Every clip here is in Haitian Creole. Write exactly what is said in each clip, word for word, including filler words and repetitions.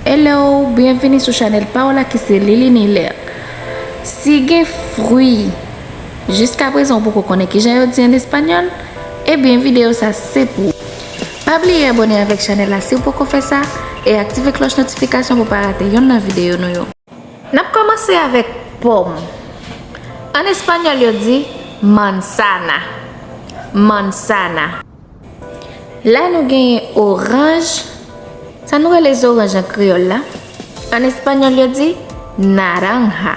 Hello, byenvini sou chanèl pa w la ki se Lily Niller. Si gen fwi, jiskaprezan ou poko konnen kijan yo di an espanyòl, ebyen videyo sa se pou ou. Pa bliye abòne avèk chanèl la si w poko fè sa, e aktive klòch notifikasyon pou w pa rate yonn nan videyo nou yo. N ap kòmanse avèk pòm. An espanyòl yo di manzana. Manzana. La nou genyen oranj. Sa nou rele zoranj an kreyòl la. An espanyòl yo di naranja.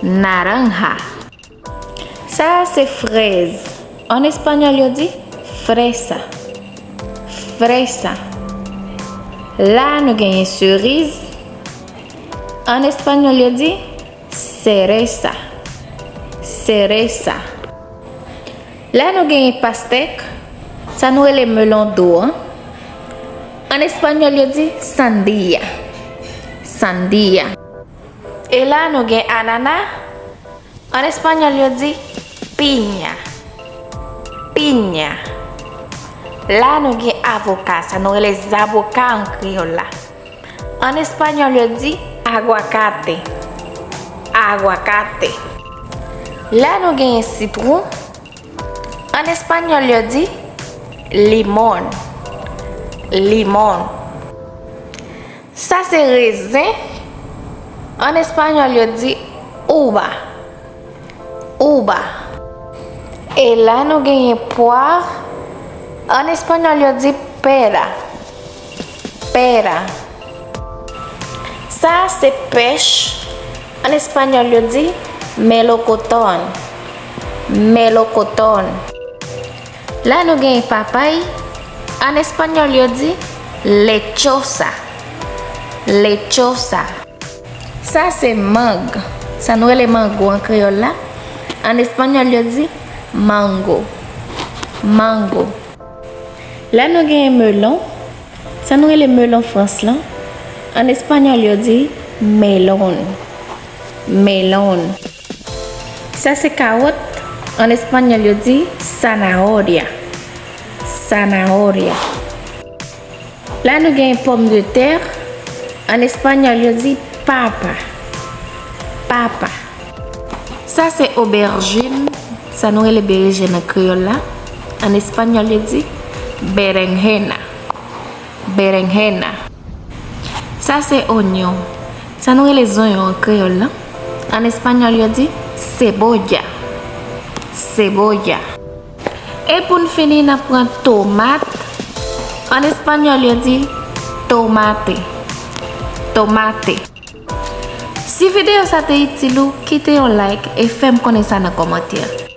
Naranja. Sa a se frèz. An espanyòl yo di fresa. Fresa. La nou genyen seriz. An espanyòl yo di cereza. Cereza. La nou genyen pastèk. Sa nou rele melon do an. An espanyòl yo di sandía. Sandía. E la nou gen anana. An espanyòl yo di piña. Piña. La nou gen avoka, sa nou rele zaboka an kreyòl la. An espanyòl yo di aguacate. Aguacate. La nou genyen sitwon. An espanyòl yo di limón. Limón. Sa se rezen. An espanyòl yo di uva. Uva. E la nou genyen pwa. An espanyòl yo di pera. Pera. Sa se pèch. An espanyòl yo di melocotón. Melocotón. La nou genyen papay. An espanyòl yo di lechosa. Lechosa. Sa se mang. Sa nou rele mango an kreyòl la. An espanyòl yo di mango. Mango. La nou genyen melon. Sa nou rele melon frans lan. An espanyòl yo di melón. Melón. Sa se kawòt. An espanyòl yo di zanahoria. Zanahoria. La nou genyen pòmdetè. An espanyòl yo di papa. Papa. Sa se obèjin. Sa nou rele berejèn an kreyòl la. An espanyòl yo di berenjena. Berenjena. Sa se onyon. Sa nou rele zonyon an kreyòl la. An espanyòl yo di cebolla. Cebolla. E pou n fini, n ap pran tomat. An espanyòl yo di tomate. Tomate. Si videyo sa te itil ou, kite yon like e fè m konnen sa nan kòmantè.